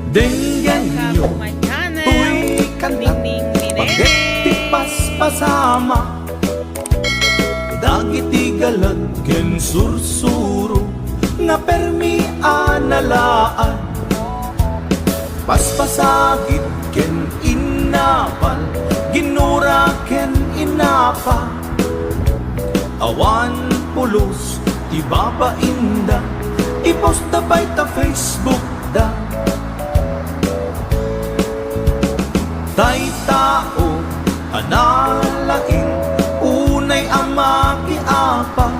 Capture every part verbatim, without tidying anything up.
Denggenyo, welcome to my channel, Tuy Kantak, Ningning Ninene. Pagget ti paspasama, dagiti galag ken sursuro nga permi a nalaan. Paspasagit ken innapal, ginura ken innapa. Awan pulos ti babainda, i-post da pay ta Facebook da. Tay tao a nalaing, unay a makiapa,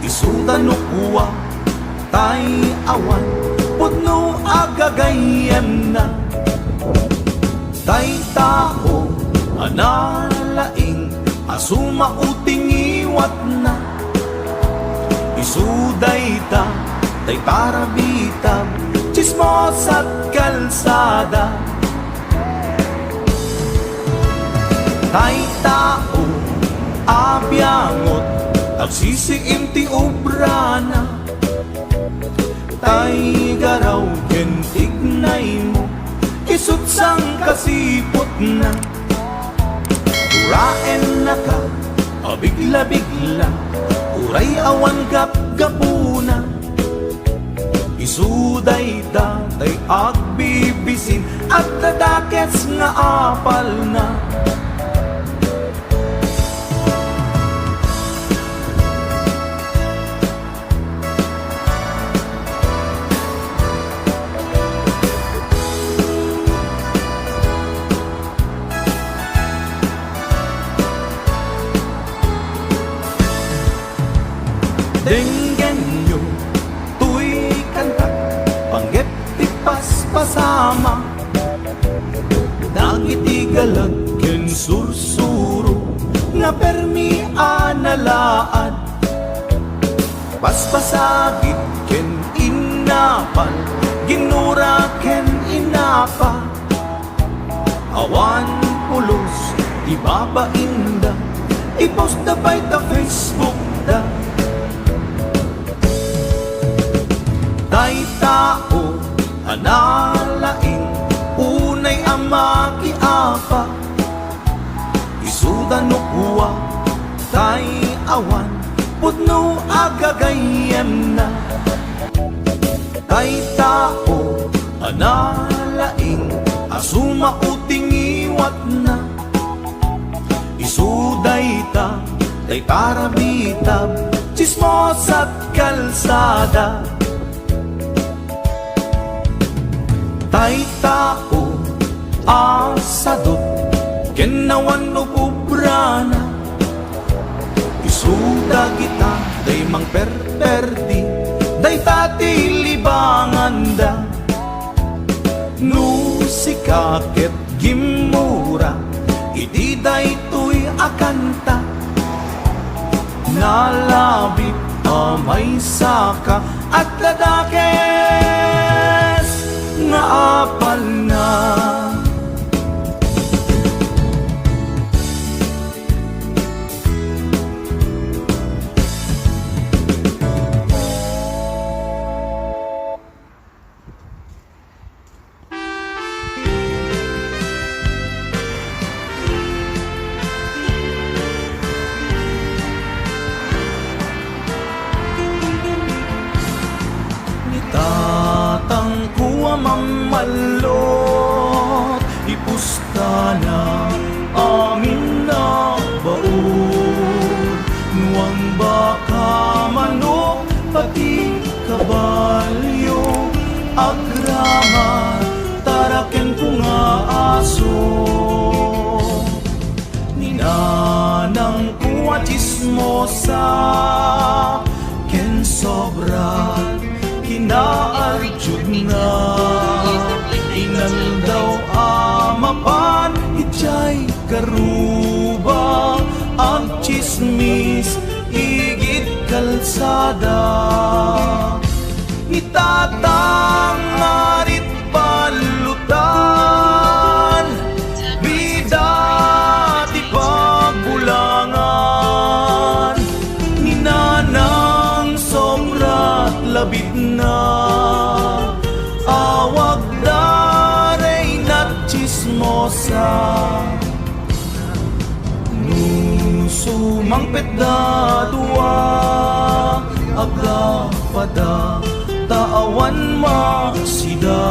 isuda no kua, tay awan pudno a gagayyemna. Tay tao a nalaing a sumao ti ngiwatna. Isu dayta, tay parabitab, tsismosat kalsada. Tay tao a biangot, agsisiim ti obrana. Tay garaw ken tignaymo, isut' sangkasiputna. Uraennaka a bigla-bigla, uray awan gapgapuna. Isu dayta tay agbibisin, adda dakes nga apalna. Denggenyo, Tuy Kantak, pangngep ti paspasama. Dagiti galag ken sursuro nga permi a nalaad. Paspasagit ken innapal, ginura ken innapa. Awan pulos ti babainda, i-post da pay ta Facebook da. Tay tao a nalaing, unay a makiapa, isuda no kua, tay awan pudno a gagayyemna. Tay tao a nalaing a sumao ti ngiwatna. Isu dayta tay parabitab, tsismosat kalsada. Tay tao a sadut ken awan ububrana. Isu dagita tay mangperperdi, dayta ti libanganda. No sika ket gimmura iti daytoy a kanta, nalabit a maysaka, adda dakes nga apalna. Ni tatangko a mammallot, ipustana amin a baul. Nuang baka, manok, pati kabalyo, agraman, tarakenko nga aso. Ni nanangko a tsismosa ken sobra kinaarjudna. Inaldaw a mapan idiay karuba, agtsismis igid kalsada. Ni tatang arit ballutan, bida ti pagbulangan. Ni nanang sobrat labitna, awag Mangpet da dua, aglapada, ta awan masida.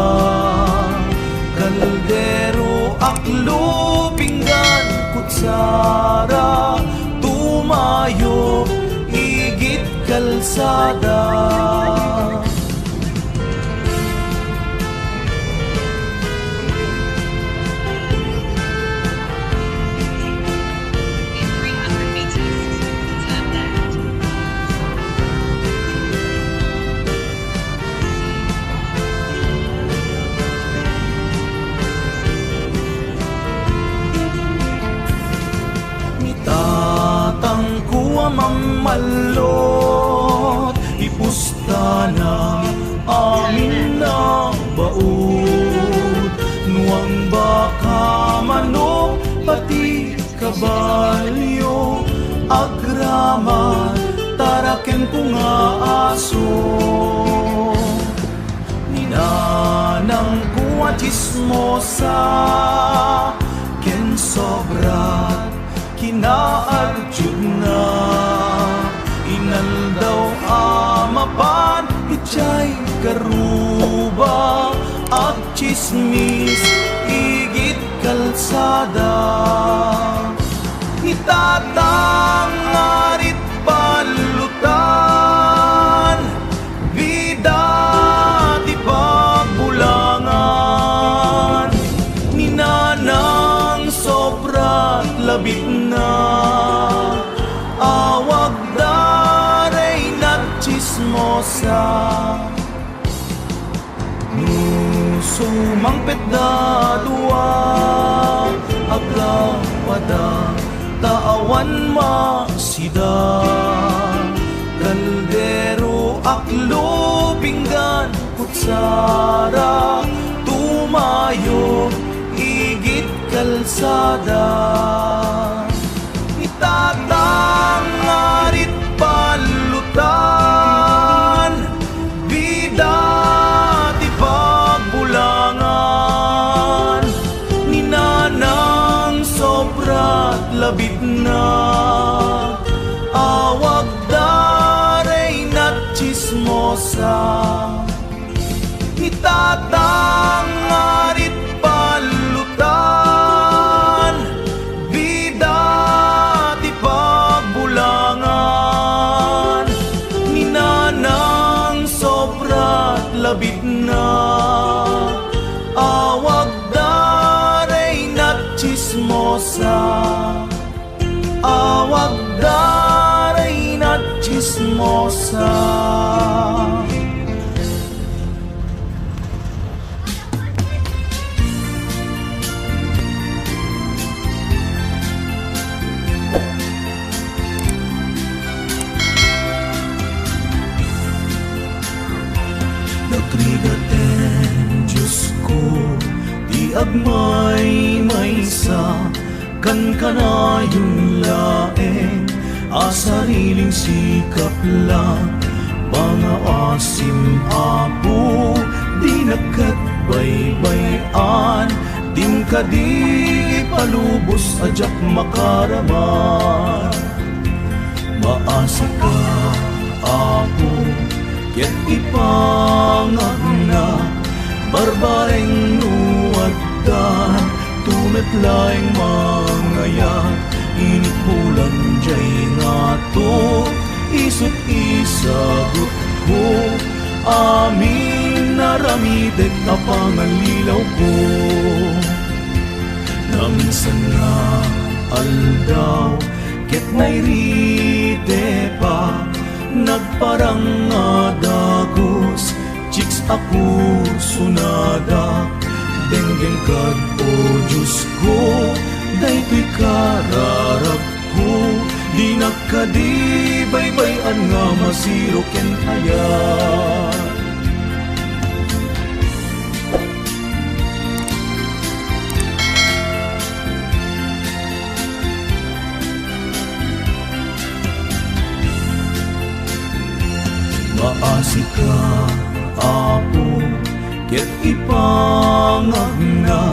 Kaldero, aklo, pinggan, kutsara, tumayo, igit kalsada. Ni tatangko a mammallot, ipustana amin a baud. Nuang baka, manok, pati kabalio, agraman, tarakenko nga aso. Ni nanangko a tsismosa ken sobra kinaadyotna, inaldaw a mapan idiay karuba, agtsismis igit kalsada. Ni tatang arit ballutan, bida ti pagbulangan. Ni nanang sobrat labitna, awagda reyna tsismosa. No sumangpet da dua, aglapada, ta awan masida. Kaldero, aklo, pinggan, kutsara, tumayo, igit kalsada. Ni tatang arit ballutan, bida ti pagbulangan. Ni nanang sobrat labitna, awagda reyna tsismosa. Ni tatang arit ballutan, bida ti pagbulangan. Ni nanang sobrat labitna, awagda reyna tsismosa. Awagda reyna tsismosa. Nagrigat, Diosko, ti agmaymaysa, kankanayon laeng a sariling sikap la. Pangaasim, Apo, dinak ket baybay-an, dim kadi ipalubos a diak makaraman. Maasika, Apo, ket ipangagna, barbareng no addan, tumet laeng mangayat, inipulan diay ngato, isut' isagutko, amin a ramitek a pangallilawko. Naminsan nga aldaw, ket nairite pa, nagparang nga dagus, chicks a kusunadak. Denggen kad, O Diosko, daytoy kararagko, dinak kadi baybay-an nga masiro ken ayat. Maasika, Apo, ket ipangagna,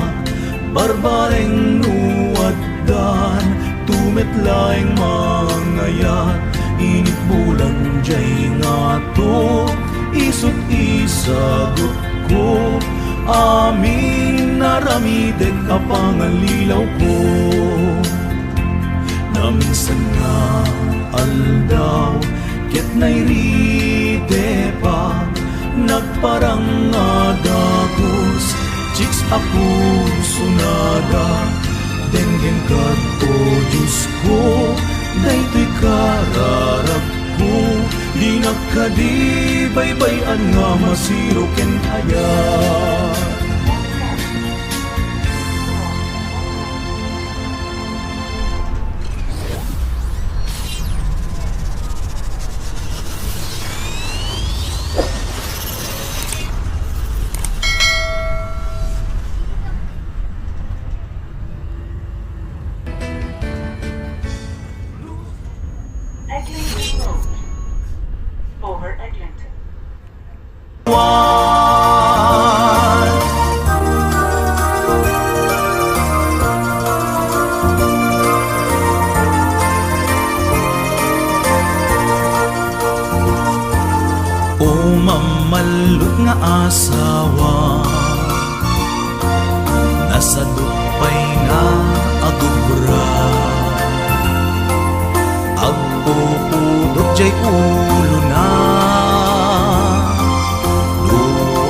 barbareng no addan, Tumet laeng mangayat, init bulan jay ngato, isut' isagutko, amin aramidek a pangalilawko. Naminsan nga aldaw, ket nairide pa, nagparang nga dagus, chicks a puso nada, denggen kat, O Diosko, daytoy kararagko, dinak kadi baybay-an nga masiro ken ayat. Eglinton Road. Over Eglinton. O mammallut nga asawa, nasadut pay nga agubra. Agpupudot jay ulona, no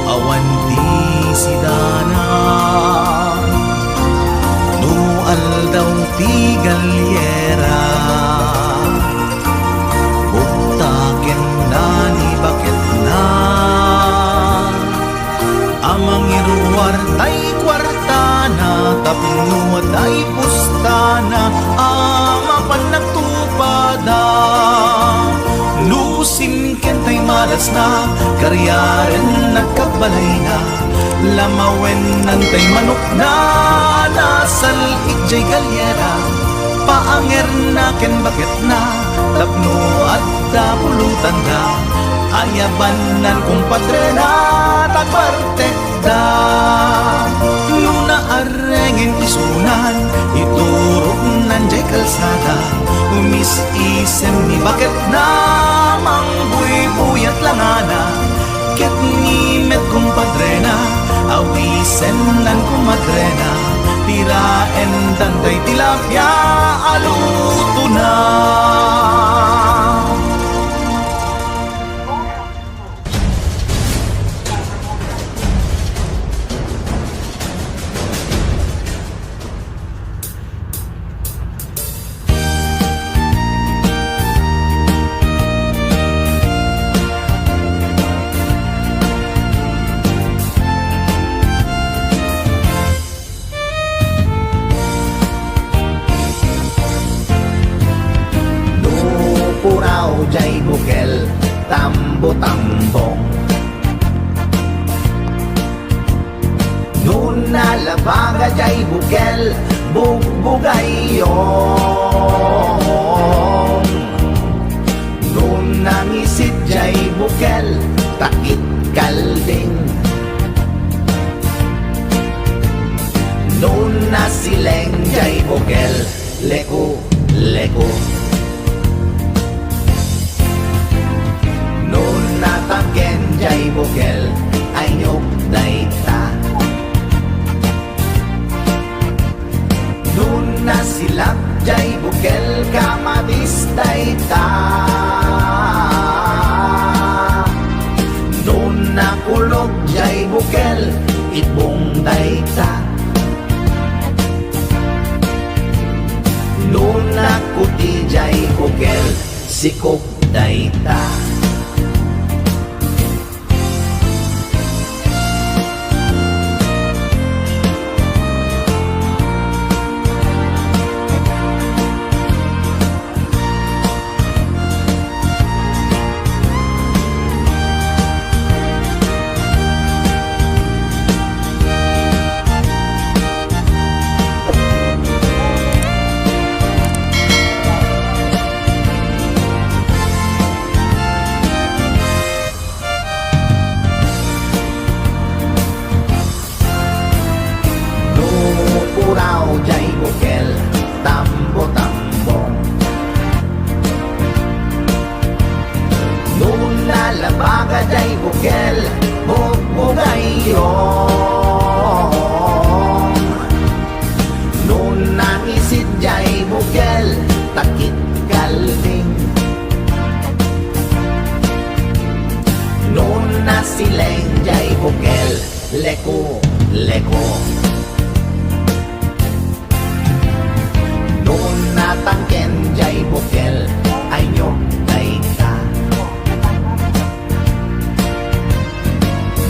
awan ti sidana, no aldaw ti galyera, bugtakenna ni baketna. A mangiruar tay kuartana tapno adda ipustana a mapan nagtupada. No simken tay malasna, kariaren nagkagbalayna, lamawennan tay manokna, nasal-ik jay galyera, paangerna ken baketna, tapno adda pulotanda, ayabannan kumpadrena, tagbartekda. No naarrengen isunan, iturognan jay kalsada, umis-isem ni baketna, mangbuybuyat langana, ket ni met kumpadrena, awisennan kumadrena, piraendan tay tilapia a lutona. No puraw jay bukel, tambo-tambong. No nalabaga jay bukel, bugbugayong. No nangisit jay bukel, takit kalding. No nasileng jay bukel, leku, leku. No natangken jay bukel, aynyok dayta. No nasilak jay bukel, kamatis dayta. No nakulog jay bukel, ibong dayta. No nakuti jay bukel, sikog dayta. Kel bugbugayyo. No nangisit jay bukel, takit kalbing. No nasileng jay bukel, leku, leku. No natangken jay bukel, aynyok dayta.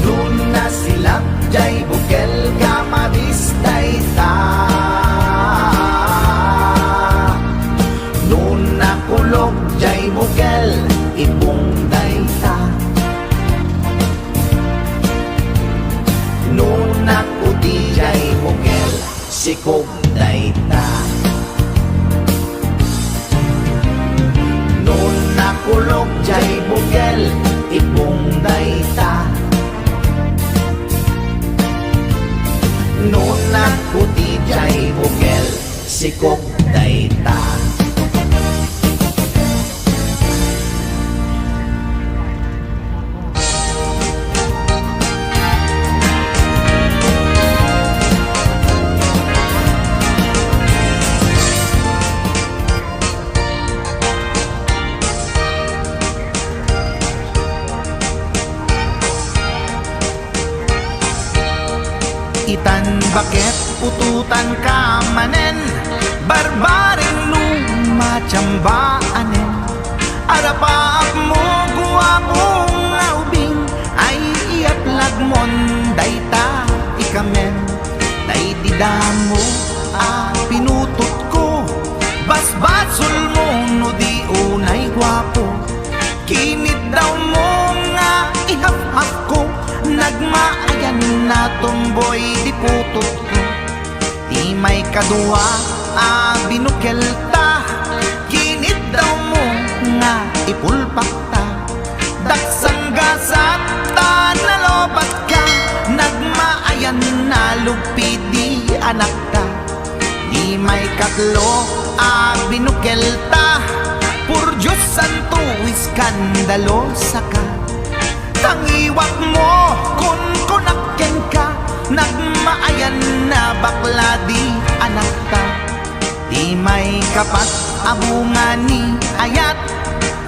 No nasilap jay bukel, kamadis dayta. No nakulog jay bukel, ipong dayta. No nakuti jay bukel, sikog dayta. No nakulog jay bukel, ipong dayta. No nakuti jay bukel, sikog dayta. Itan baket, utotanka manen, barbareng no matiamba anen. Arapaapmo, guapo nga ubing, ay iyaplagmon dayta ikamen. Daydi damo a pinutotko, basbasolmo no di unay guapo. Kiniddawmo nga ihafhafko, nagmaayan a tomboy di putotko. Ti maikadua a binukelta, kiniddawmo nga ipulpakta. Daksanggasat ta nalobatka, nagmaayan a lugpi di anakta. Ti maikatlo a binukelta, por Dios santo, iskandalosaka. Tangiwakmo, kunkunak kenka, nagmaayan a bakla di anakta. Ti maikapat a bunga ni ayat,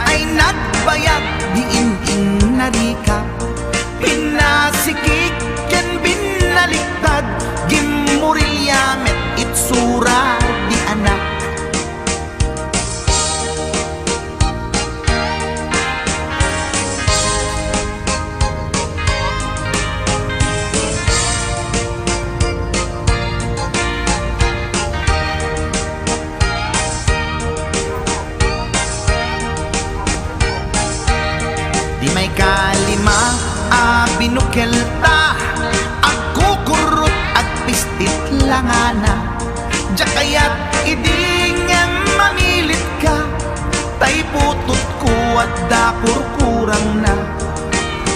ay nagbayag di in-innarika. Pinasikig ken binaliktad, gimmurilya met itsura di anak. Ti maikalima a binukelta, agkukurrot, agpistit langana. Diak kayat idi ngem mamilitka, tay putotko adda kurkurangna.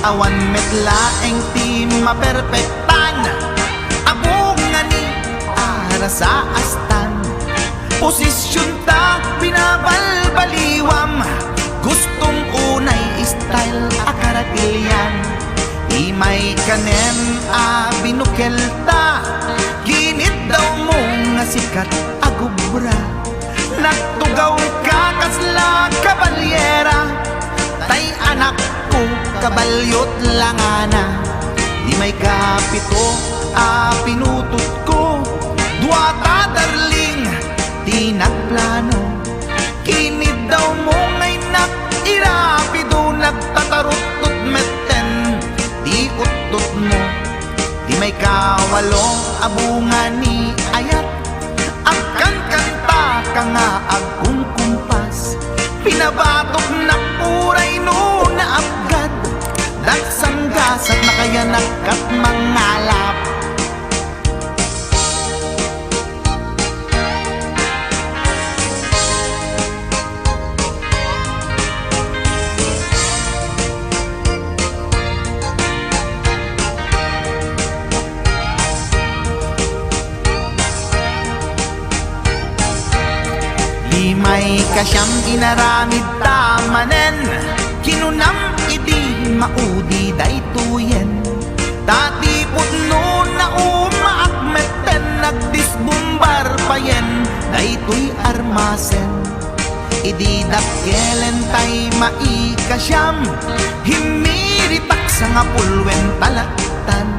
Awan met laeng ti maperpektan, a bunga ni arasaastan. Posisionta binabalbaliwam, gustom unay style a karatilian. Ti maikanem a binukelta, kiniddawmo nga sikat a gubra. Nagtugawka kasla kabalyera, tay anakko, kabalyot langana. Ti maikapito a pinutotko, duata darling ti nagplano. Kiniddawmo nga innak, irapido, nagtataruttot metten ti uttotmo. Ti maikawalo a bunga ni ayat, agkankantaka nga agkumkumpas. Pinabatoknak uray no naapgad, daksanggasat nakayanak kat mangalap. Ti maikasiam inaramidta manen, kinunam idi Maudi daytoyen, ta ti pudno nauma ak metten, nagdisbumbar payen daytoy armasen. Idi dakkelentay maikasiam, himmiritak sangapulwen talaktan.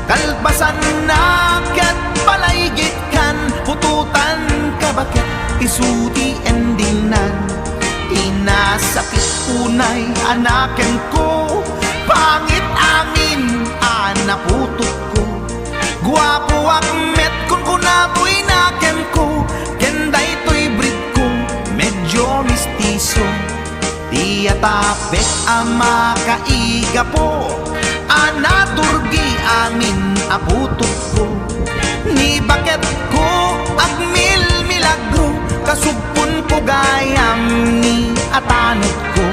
Kalpasanna ket palaygitkan, putotan ka baket isu ti endingnan. Ti nasakit unay a nakenko, pangit amin a naputotko. Guapoak met, kunkuna toy nakenko, ken daytoy breedko, medyo mestiso. Ti atapek a makaigapo, a naturgi amin a putotko. Ni baketko agmilmilagro, kasugponko gayam ni atanodko.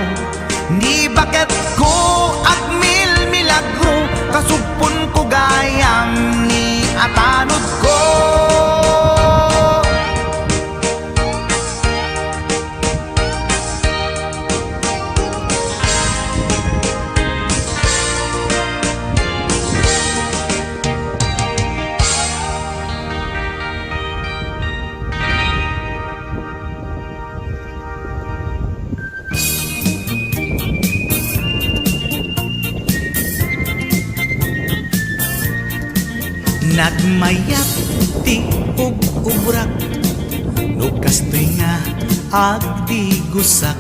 Ni baketko agmilmilagro, kasugponko gayam ni atanodko. Nagmayat ti ub-ubrak, no kastoy nga agdigosak,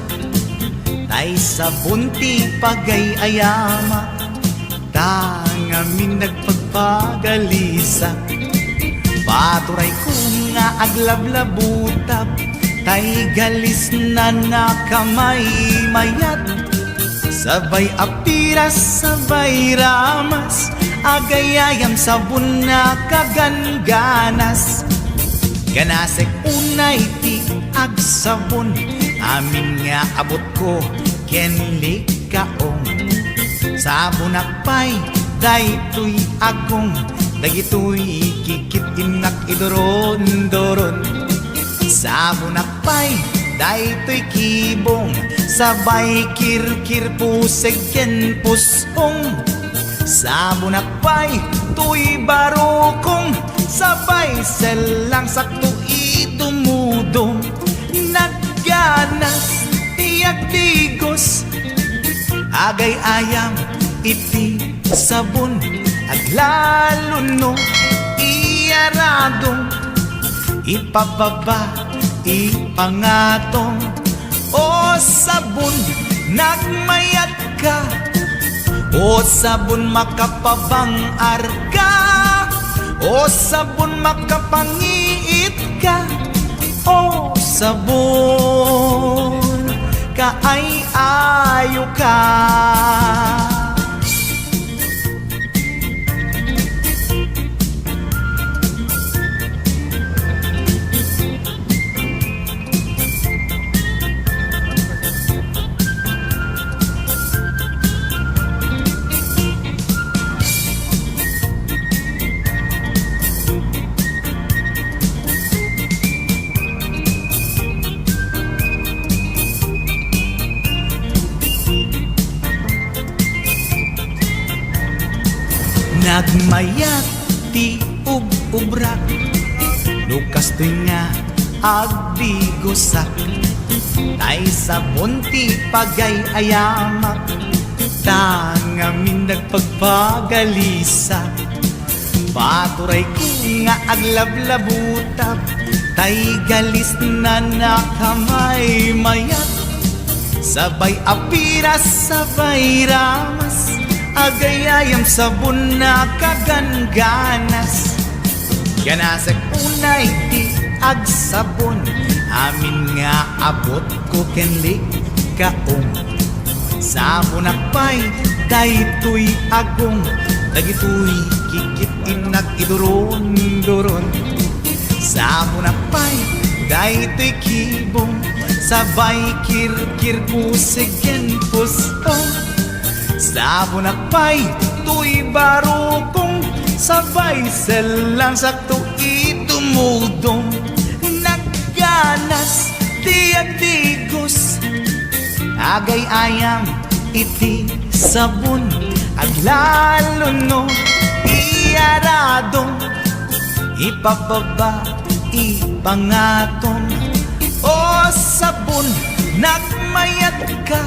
tay sabon ti pagay-ayamak. Ta ngamin nagpagpagalisak, paturayko nga aglablabutab, tay galisna nakamaymayat. Sabay a piras, sabay ramas, agayayam sabon a kagangganas. Ganasek unay ti agsabon, amin nga abutko ken likaong. Sabonak pay daytoy agong, dagitoy kikit-innak iduron-duron. Sabonak pay daytoy kibong, sabay kirkir puseg ken pusong. Sabonak pay toy barukong, sabay sellang sakto idumudong. Nagganas ti agdigos, agay-ayam iti sabon, aglalo no iyaradong, ipababa, ipangatong. O sabon, nagmayatka. O sabon, makapabang-arka. O sabon, makapangiitka. O sabon, kaay-ayoka. Nagmayat ti ub-ubrak, no kastoy nga agdigosak, tay sabon ti pagay-ayamak, ta ngamin nagpagpagalisak. Paturayko nga aglablabutab, tay galisna nakamaymayat. Sabay a piras, sabay ramas, agayayam sabon a kagangganas. Ganasek unay ti agsabon, amin nga abutko ken likaong. Sabonak pay daytoy agong, dagitoy kikit-innak iduron-duron. Sabonak pay daytoy kibong, sabay kirkir puseg ken pusong. Sabonak pay toy barukong, sabay sellang sakto idumudong. Nagganas ti agdigos, agay-ayam iti Sabon, aglalo no iarado, ipababa, ipangaton. O sabon, nagmayat ka.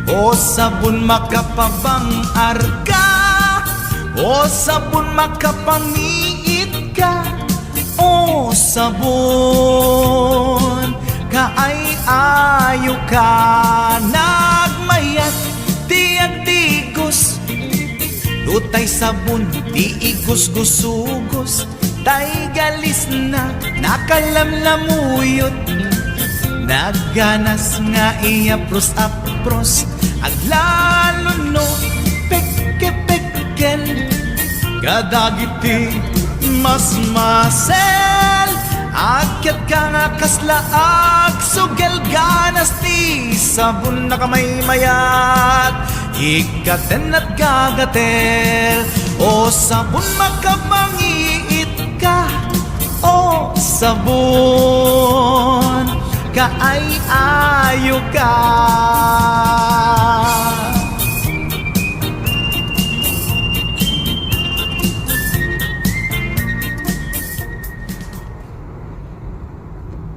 O sabon, makapabang-ar ka. O sabon, makapangiit ka. O sabon, kaay-ayo ka. Nagmayat ti agdigos, tutay sabon ti igusgusugos, tay galisna nakalamlamuyot. Nagganas nga iyapros-apros, aglalo no pekkepekken. Kadagiti masmasel, agyatka nga kasla agsugel, ganas ti sabon nakamaymayat, ikkaten at gagatel. O sabon, makapangiit ka. O sabon, kaay-ayo ka.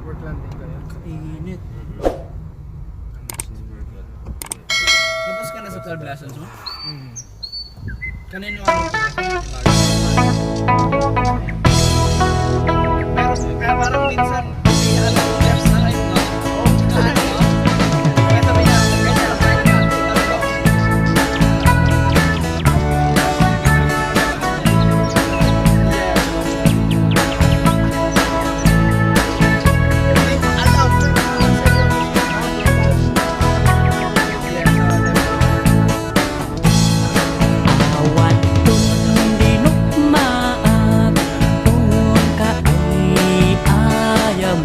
Work lang din kayo? Kainit. Tapos ka na sa twelve lessons mo? Mm. Kanino ang meron, kaya parang minsan, hindi alam kung left sa right, no? Ano, no? Kaya sabi niya, ganyan, right, no? Awan tun dinukmaak, ungka ay ayam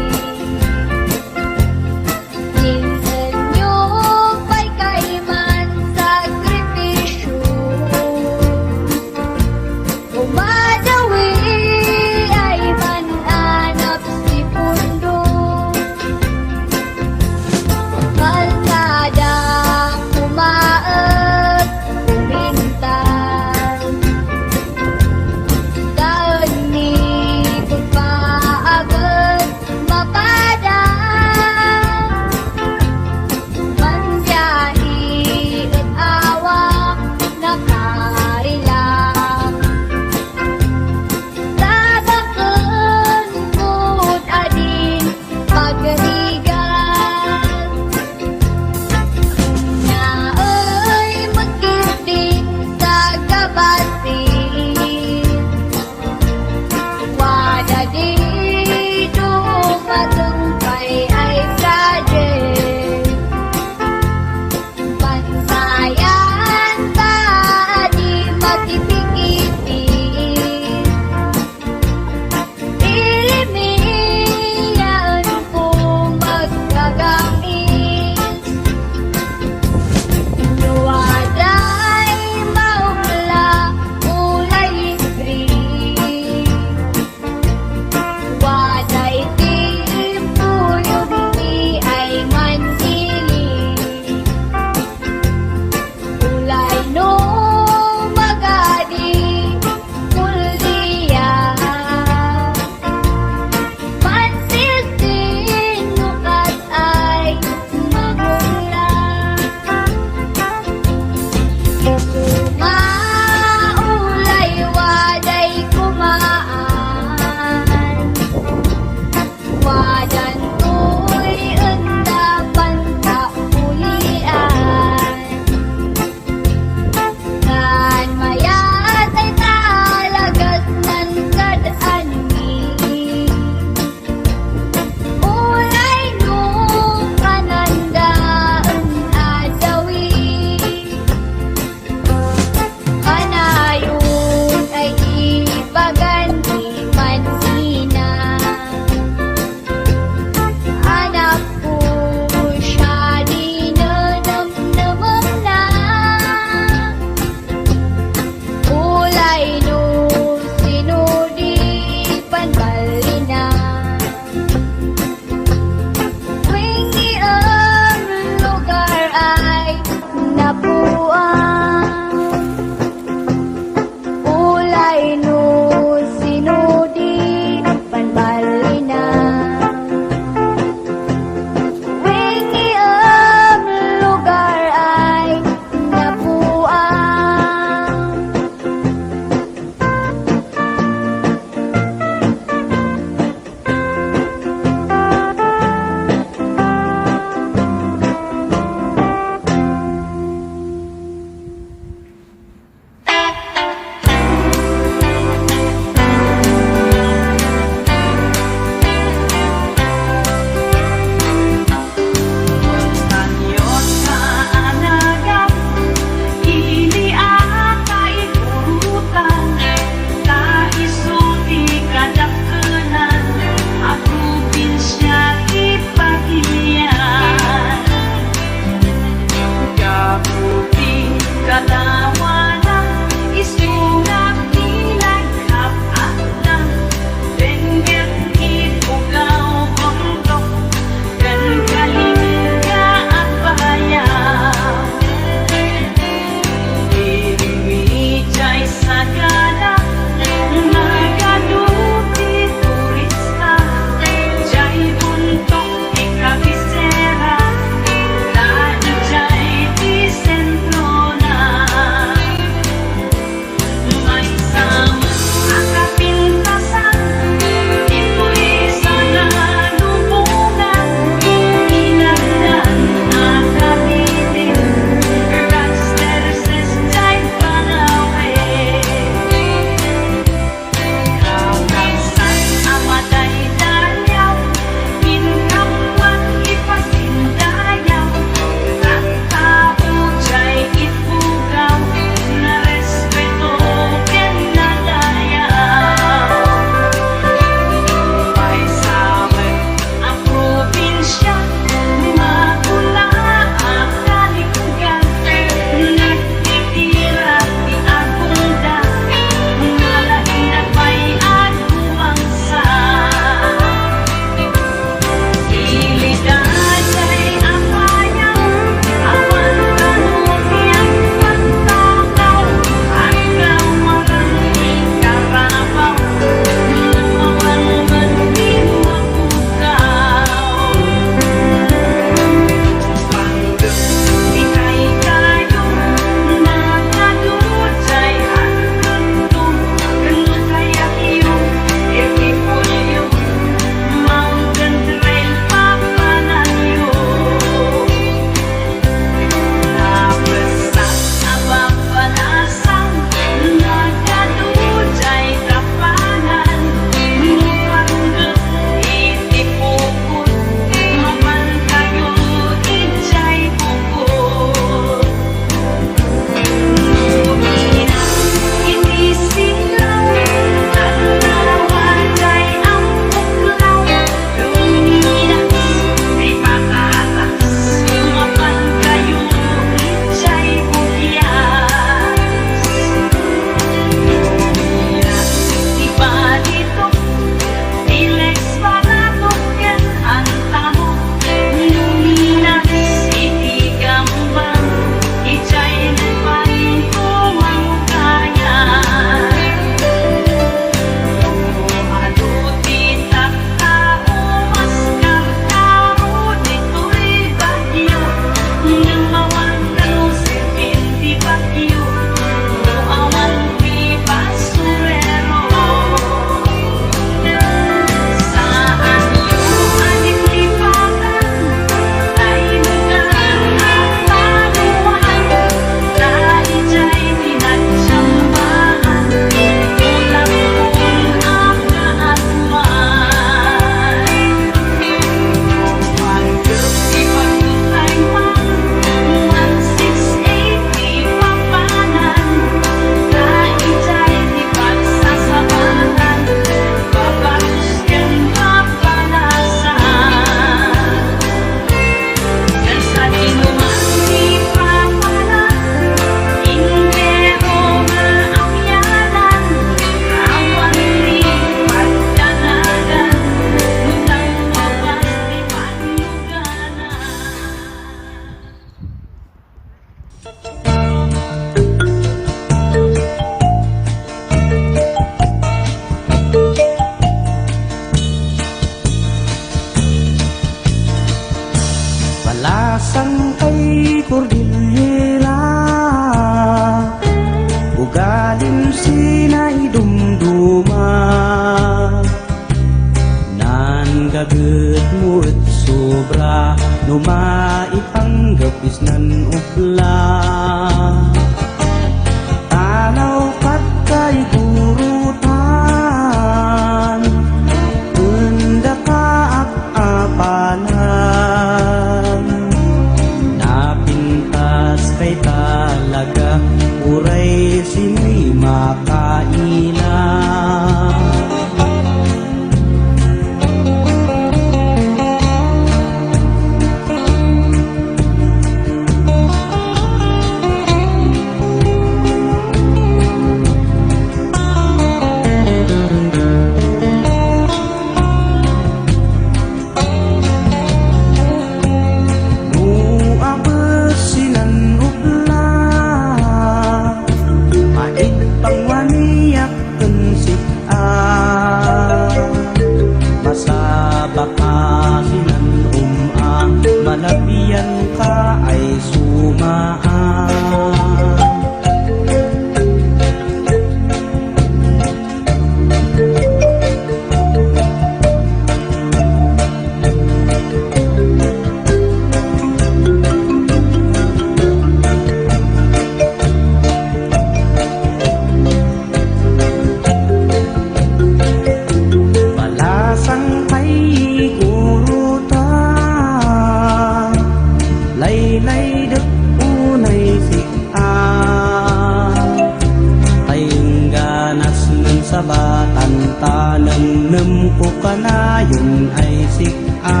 Sabatan ta nemnemko kanayon ay sik-a.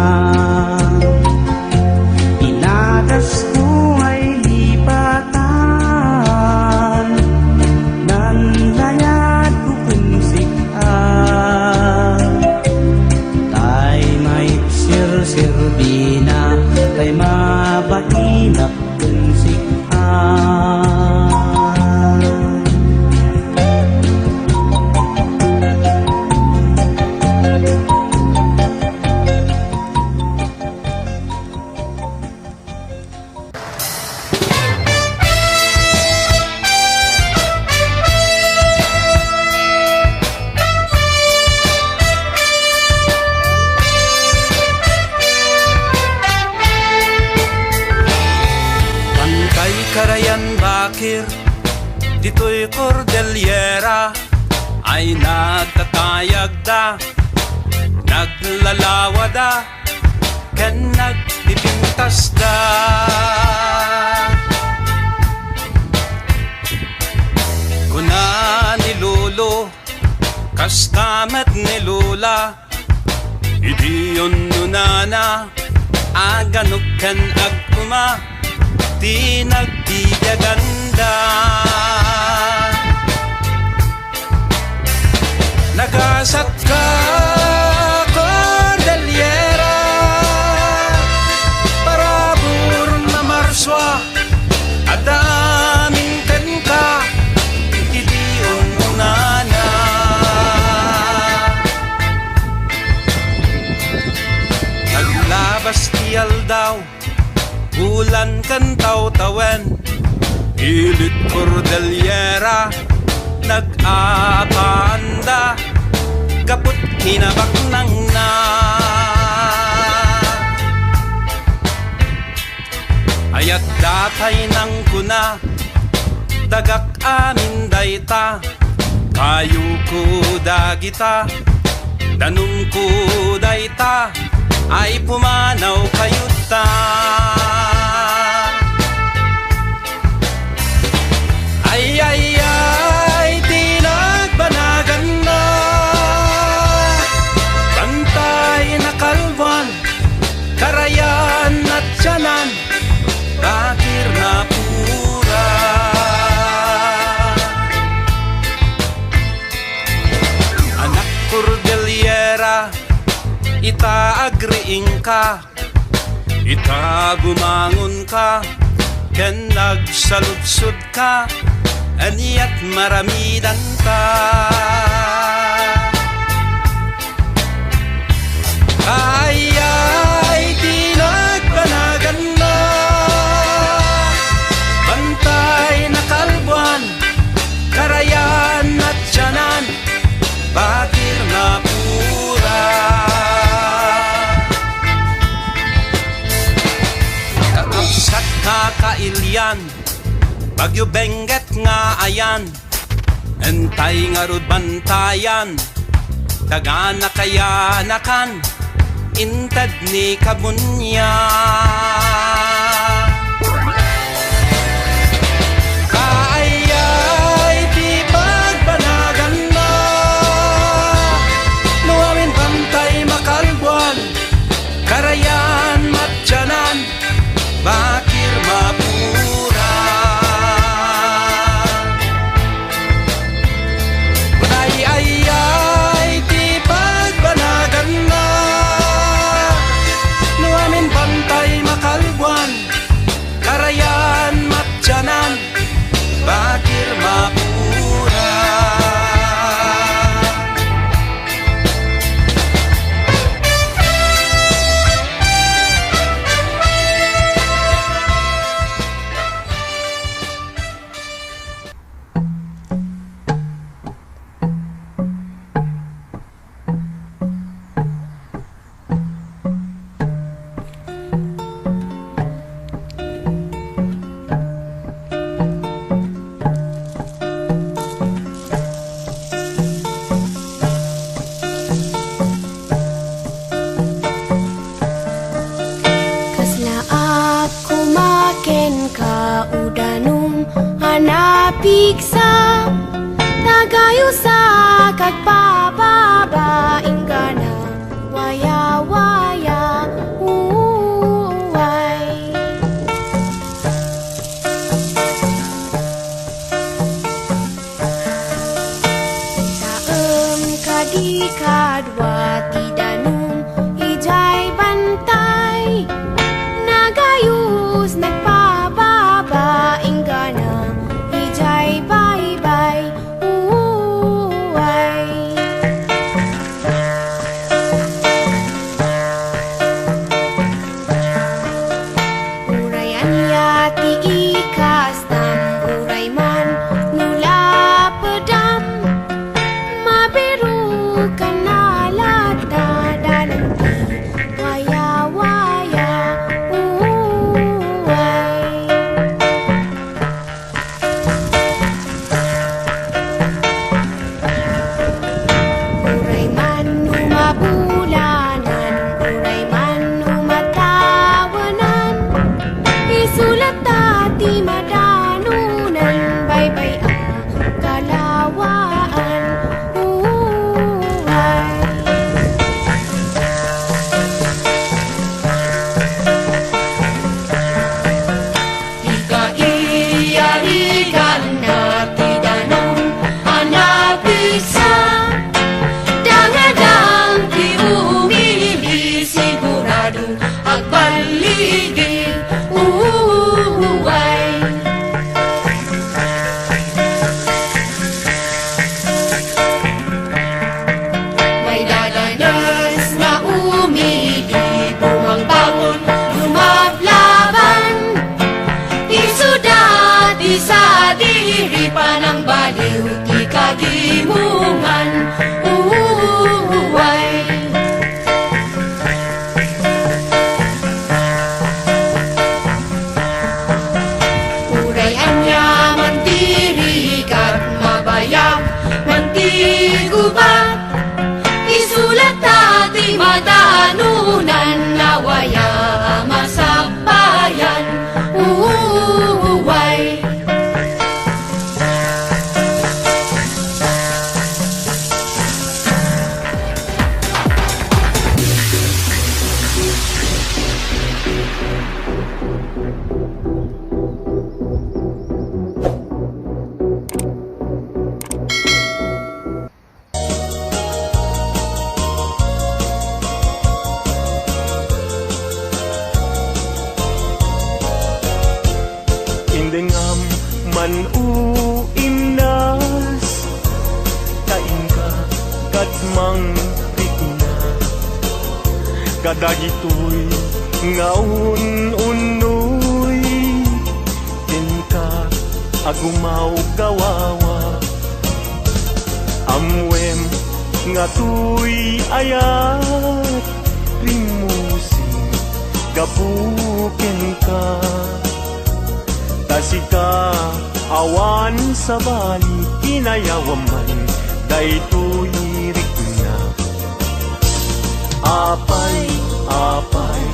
Inadasko ay lipatan, nanlayadko ken sik-a. Tay maipsirsirbina, tay mabainak ken sik-a. Bantay karayan bakir, ditoy Cordillera ay nagtatayagda, naglalawada, ken nagpipintasda. Kuna ni Lolo, kasta met ni Lola, idi ununana, aganok ken ag-uma ti nagbibiaganda. Nagasat ka, Cordillera, parabur na Marsua, adda amin kenka, idi ununana. Naglabas ti aldaw, bulan ken tawtawen, ilit Cordillera nag-aapaanda gapu ti kinabaknangna. Ay adda pay nangkuna, dagak amin dayta, kayoko dagita, danumko dayta, ay pumanawkayo ta. Ay, ay, ay, ti nagbanaganna, bantay nakalbuan, karayan natianan, bakir napura. Anak Cordillera, ita agriingka, ita bumangonka, ken nagsaludsodka, aniat maramidanta. Ay, ay, ti nagbanaganna, bantay nakalbuan, karayan natianan, bakir napura. Kakabsat, kakailian, Bagyo Benguet nga ayan, intay ngarud bantayan, daga nakayanakan, inted ni Kabunia. Kaayay ti pagbanaganna, no amin bantay makalbuan, karayan matianan, bakir mapura. Ay, ay, ay, ti pagbanaganna, no amin bantay makalbuan, karayan matianan, bakir mapura. Kasla ak koma kenka, o danum a napigsa, tagayusak Ti kadua ti danum idiay bantay, nagayus, nagpababa, inggana idiay baybay. Uway. Uray ania ti ikastam, uray man no lapedam, mabirukan a latta, dalan ti wayawaya. Uway. Uray man no mabulanan, uray man no matawenan, isu latta ti madanonan, baybay a kalawaan. Uway. Ti kaiyariganna ti danum a napigsa, dangadang ti umili, sigurado agballigi. Uway. Maidadanes nga umili, bumangbangon, lumablaban. Isuda ti sadiri, panangbaliw ti kagimongan. Uway. Uray aniaman ti rigat, mabayag man ti gubat, isu latta ti madanonan, nawaya a masakbayan. Uway. Indengam man, o Imnas, ta inka ket mangrikna kadagitoy nga un-unnoy kenka a gumawgawawa. Ammoem nga toy ayat rimmusing gapu kenka. Ta sika awan sabali, kinayawam man daytoy rikna. Apay, apay,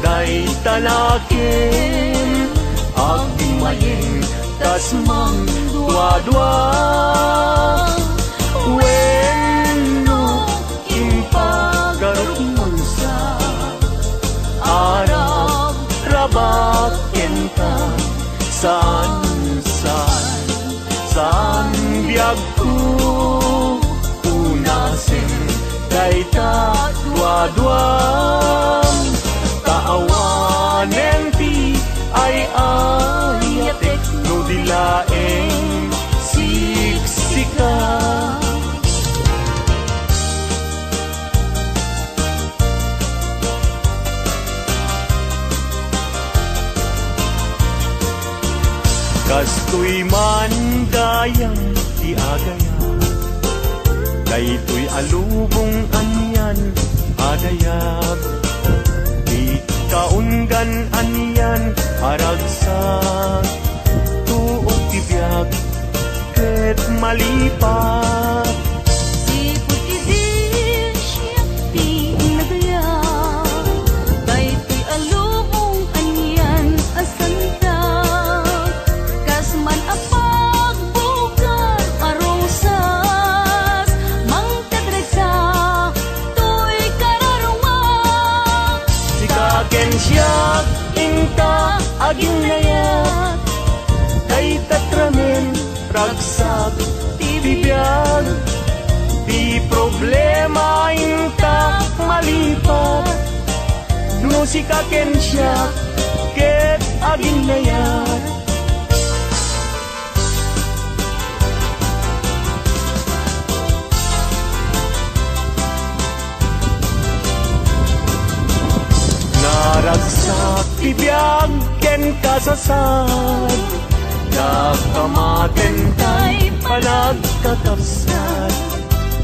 dayta nakem, agdimayeng, tas mangduadua. Wenno, impagarupmo sa, arab-rabak kenka, saan, saan. Saan biagko, punasen dayta duadua. Ta awanen ti ay-ayatek no di laeng siksika. Kastoy man gayam ti agayab, daytoy a lubong anian a dayag, ti kaunggan anian a ragsak, tuok ti biag, ket malipat. Sipud idi siak ti nagayab, daytoy a lubong anian a santag. Kas man a pagbugar a rosas, mangted ragsak toy kararuma. Sika ken siak, inta aginnayat, dayta ramen ragsak ti biag. Ti problema intak malipat, no sika ken siak ket aginnayat. Naragsak ti biag ken kasasad, dakamaten tay panagkakabsat.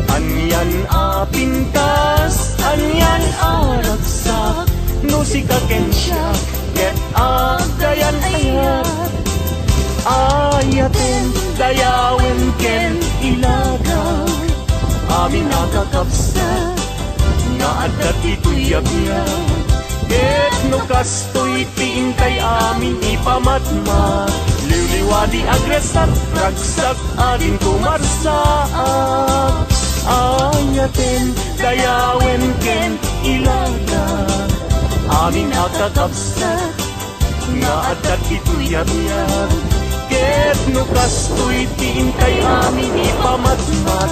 Anian a pintas, anian a ragsak, no sika ken siak, ket aggayan ayat. Ayaten, dayawen ken ilaga, amin a kakabsat nga adda ditoy biag. Ket no kastoy ti intay amin ipamatmat, liwliwa ti agragsak, ragsak a din kumarsaak. Ayaten, dayawen ken ilaga, amin a kakabsat nga adda ditoy biag. Ket no kastoy ti intay amin ipamatmat,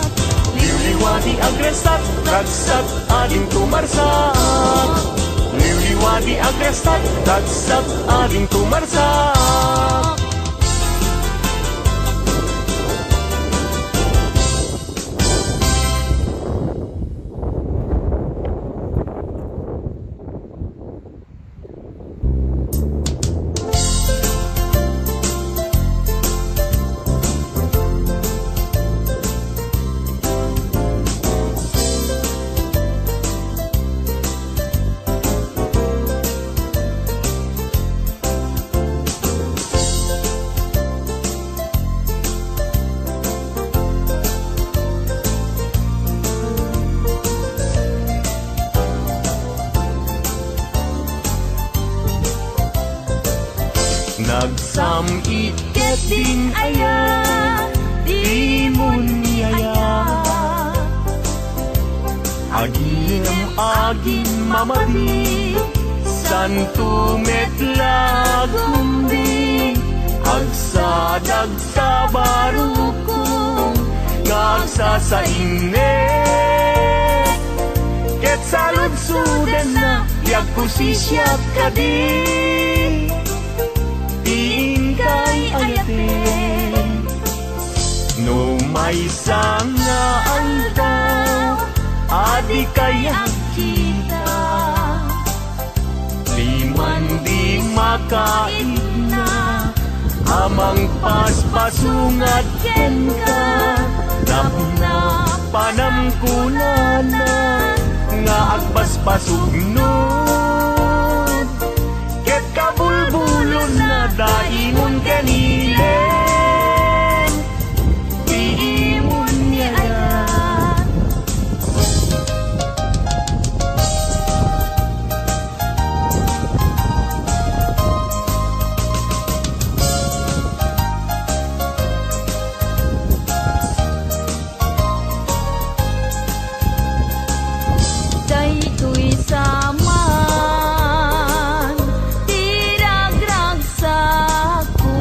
liwliwa ti agragsak, ragsak a din kumarsaak. Liwliwa ti agragsak, ragsak a din kumarsaak. Nagsam-it ket din aya, dimon ni aya. Aginem agin mamadi, santo met la agumdi, agsadag sa barukong nga agsasainnek. Ket saludsodenna ti agkusisiak kadi, ti inkay ayaten. No maysa nga aldaw a dikay agkita, diman di makaipna a mangpaspasungad kenka, tapno panamkunana nga agpaspasugno. Ket kabulbulonna daimon ken ilen ti imon ni ayat. Daytoy sa man ti ragragsakko,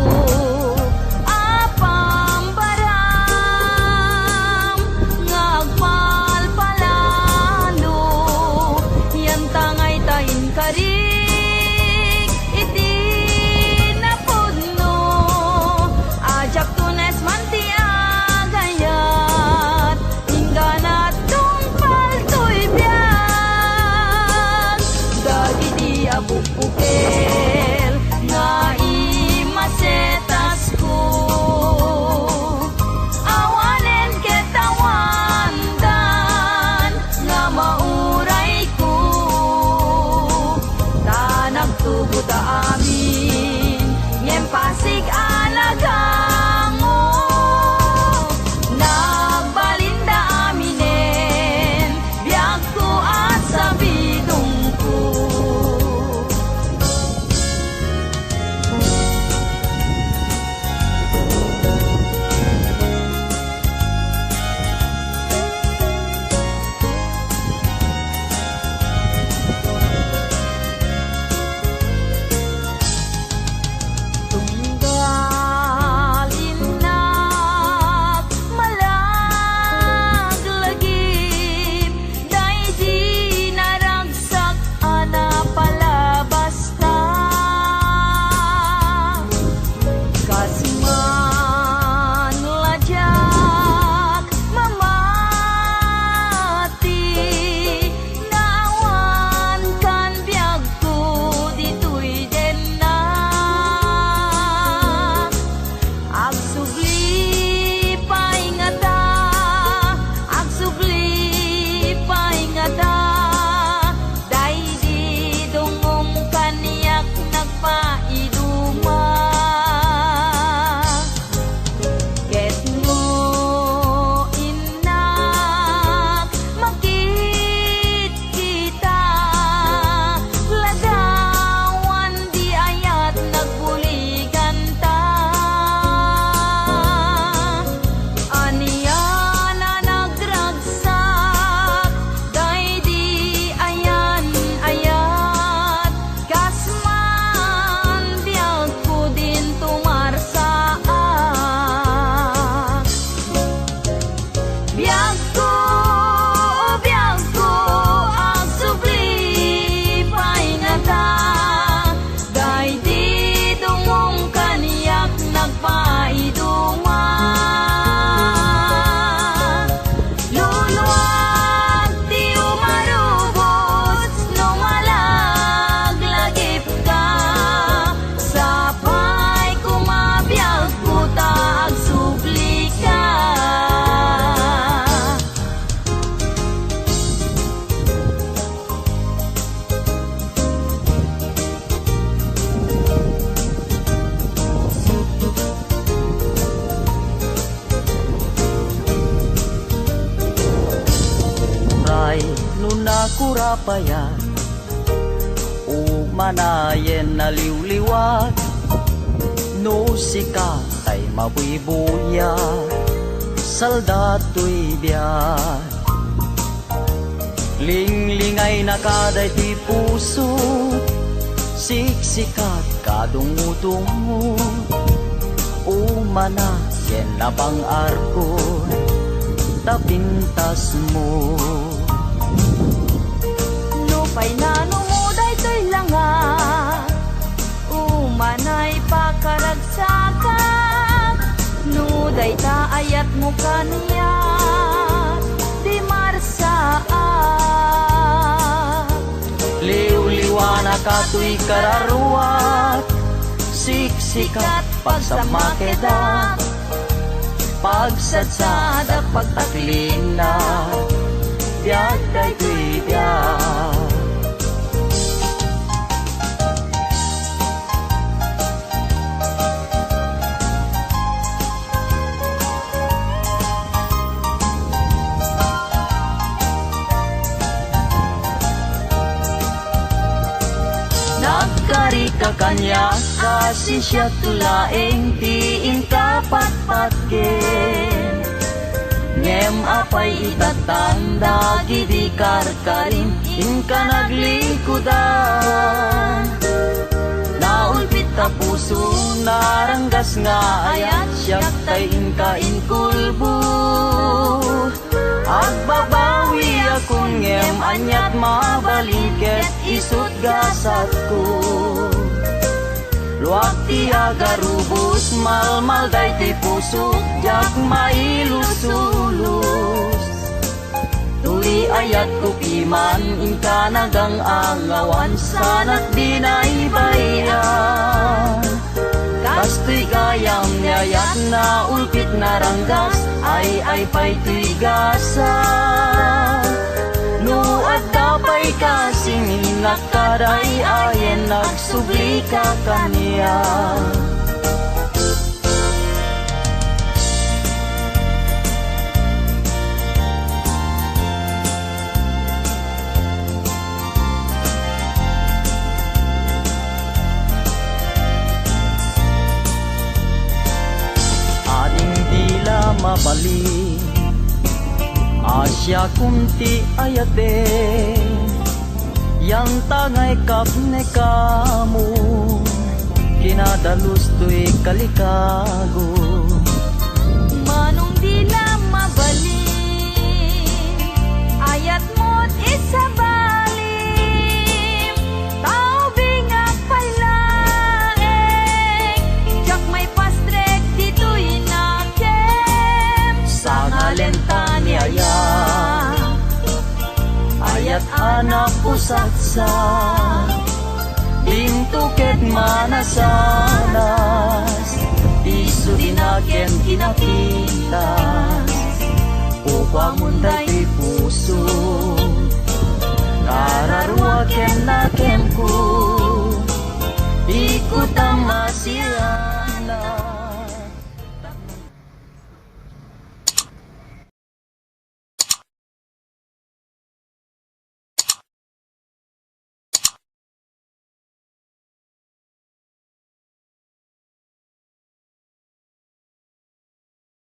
Nakurapayat, umanayen naliwliwat, no sika tay mabuybuya, salda toy biag. Linglingaynaka daytoy puso, siksikat kadungudungo, umana ken napang-arko, ta pintasmo. Nupay nanumo daytoy langa, umanay pakaragsakan. No dayta ayatmo kaniak, di marsaak. Liwliwanaka toy kararuak, siksikat pagsammakedak, pagsatsadak pagtaklinak, biag daytoy biag. Nagkarika kaniak a siak laeng ti inka patpatgen. Ngem apay itattan dagidi karkarim inka naglikudan? Naulpit a puso, naranggas nga ayat, siak tay inka inkulbo. Agbabawiakon ngem aniat mabalin ket isut' gasatko. Luak ti agarubos, malmal daytoy pusok, diak mailusulos. Toy ayatko piman, inka nagang-angawan, sanak binaybay-an. Kastoy gayam ni ayat, naulpit naranggas, ay-ay pay toy gasat. No adda pay kasing innak kad ay-ayen, agsublika kaniak. Ading di la mabalin a siakon ti ayaten, yantangay kapne kamo, kinadalus toy kalikago. Manong di la mabalin, ayatmo't isabalim, taubingak pay laeng, diak maipastrek ditoy nakem. Sangalen ta ni ayat, ayat a napusatsa, dinto ket manasanas, isu di nakem kinapintas. Ukwamon daytoy puso, kararua ken nakemko, ikot a masiak.